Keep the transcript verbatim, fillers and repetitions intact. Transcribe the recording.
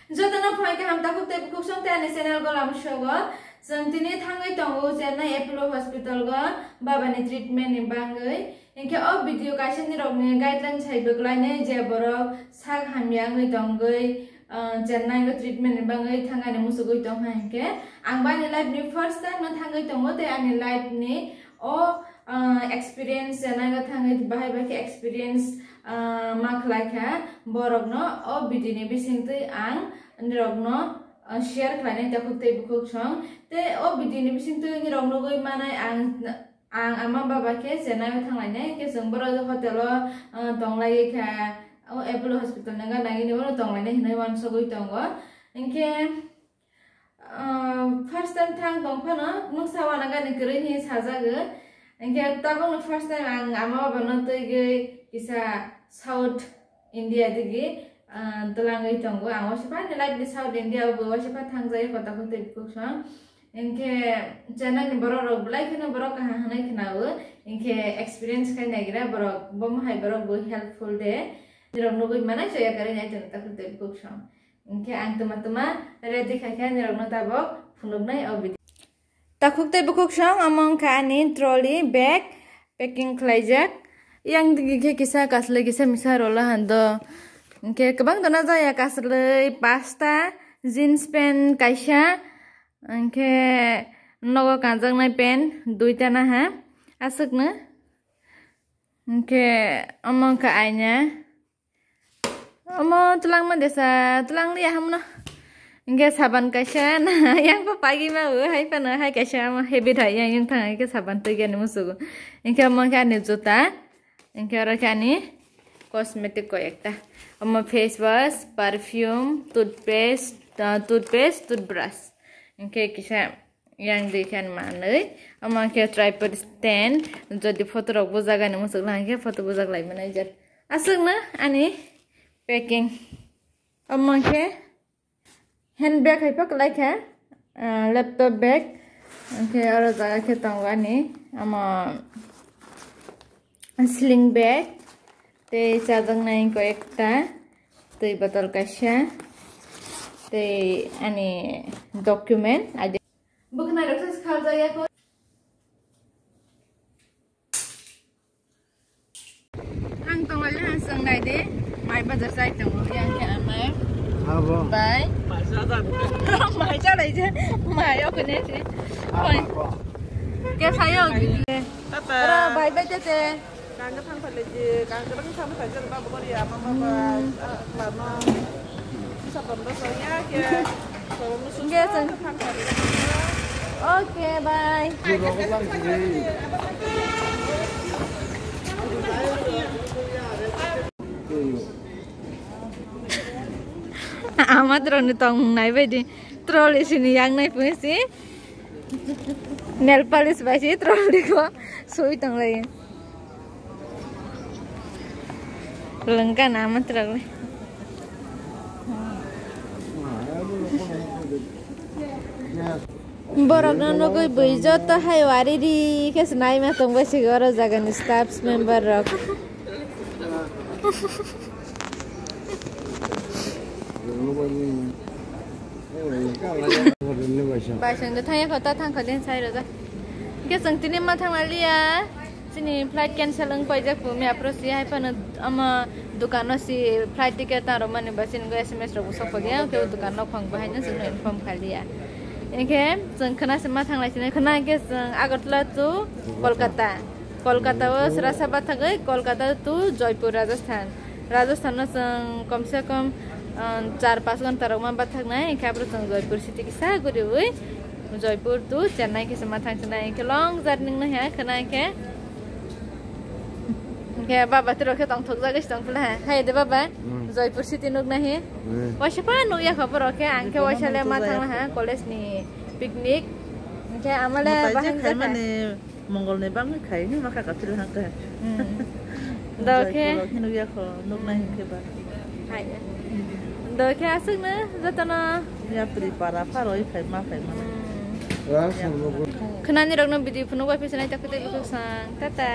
Jotono phai kaham takhuk tei bukhuk song tei ani channel Golam Sogo. Chwng tini thangwi tongo Chennai Apollo Hospital go baba ni treatment ni bangwi. Hinkhe o video kaisa nirok ni guidelines hai bwklainai je borok sak hamya wngwi tongwi, ah, Chennai go treatment ni bangwi thangani muchugwi tongkha hinkhe. Ang bani life ni first time no thangwi tongo tei ani life ni o, ah, experience Chennai go thangwi bahai bahai khe experience, ah, ma khlai kha borok no o video ni bisingtwi ang nirok no, ah, share khlainai takhuk tei bukhuk song. Tei o video ni bisingtwi nirok nugwi manai ang, ang ama baba khe Chennai o thanglainai, khe chwng borok hotel o, ah, tonglai kha, o Apollo Hospital ni gana gini bono tonglainai hinwi uansugwi tongo. Hinkhe, ah, first time thang tong phano nuksa uanagani kwrwi hinwi sajago. Hinkhe tabukno first time ang ama baba no twigwi kisa South India digi, ah, twlangwi tongo. Ang waisa phano life ni South India o bo waisa pha thangjak ya kota kota bukhuk song. Hinkhe Chennai ni borok rok belai kheno borok kaham hwnwi khwnao. Hinkhe experience khai naigra borok, bomo hai borok bo helpful de. Nirok nugwi manai choya kwrwi nai tong takhuk tei bukhuk song. Hinkhe ang tuma tuma ready khai kha nirok no tabok phunuknai o video. Takhuk tei bukhuk song, omo wngkha ani trolley bag packing khlaijak. Yang digi khe kisa kaslwi kisa misa rola hando. Hinkhe kwbang dona jaya kaslwi pasta, jeans pant kaisa, hinkhe nogo kanjaknai pant duita naha aswkno. Hinkhe omo wngkha aina. Omo twlangma desa, twlang liya hamono. Hinkhe saban kaisa na, yang pa pagi ma bo, hai phano hai kaisa omo habit hai yang yang thang, hinkhe saban twi gani musugo. Hinkhe omo khe ani juta, hinkhe oro khe ani cosmetic koi ekta. Omo face wash, perfume, toothpaste, ah, toothpaste, toothbrush. Hinkhe kisa Yang di khe manwi, omo khe tripod stand, jodi photo rok bujak ani muchuk lang khe photo bujak lai manai jat. Aswkno ani packing. Omo khe handbag hai pa kwlai kha, ah, laptop bag. Onkhe oro jaga khe tongo ani, omo sling bag, tei chajaknai koi ekta, twi bottle kaisa, tei ani document. Bwkhanai rok se khaljak ya kho. Ang tongo le han song nai de. Mai bazar sai tongo yang khe amai. Abo. Bai. Mai cha lai je. Mai o kene se. Abo. Bai. Ke sayo. Tata. Ora bai bai tete. Kang ka thang thale je, kang ka thang thale je, ba bo ya, mama ba, ah, ba no. Sa pon do so ya ke. So no su. Nge sang. Thang thale. Okay, bye. Ama drone tong nai bai di. Trolley sini yang nai pun si. Nail polish bai si trolley ko sui tong lai. Lengka na ma trolley. Borok no nugui bui joto hai wari ri khe se naima tong bai si oro jaga ni staffs member rok. Bai song de thang ya kho ta thang kho den sai ro ja. Ke song tini ma thang liya. Chini flight cancel wng paijak bo, mia pro si hai phano ama dukano si flight ticket ta romani ba chini go S M S rok bo sok padia, ke dukano phang bahai no chwngno inform khaliya. Engkhe chwng khna se ma thang lai sini, khna ke chwng Agartala to Kolkata. Kolkata o srasa bathagwi Kolkata to Jaipur, Rajasthan. Rajasthan no chwng kom se kom, um, char panch ghonta rok ma bathaknai, engkhe abro chwng Jaipur city kisa guriwi Jaipur to Chennai kisa ma thang sinai, engkhe long journey no he khna engkhe. Engkhe baba tiro khe tongthok jagwi se tong phila he. Hai de baba, hmm. Jaipur city nuk nahi. Hmm. Waisa pha nuk ya kho borok khe, ang khe waisa le ma thang ha college ni picnic. Engkhe amale bahai khaimani. Mongol ni bangwi khai ni ma kha kaphil hang kha. Hmm. Dokhe. Jaipur rok hino ya kho, nuk nai hingke ba. Hai. Dokhe aswk no jotono. Ya pri para pharo i khai ma khai ma. Hmm. Khwnani rok no video phunuk bai pisa nai ta kutui bukhuk sang. Tata.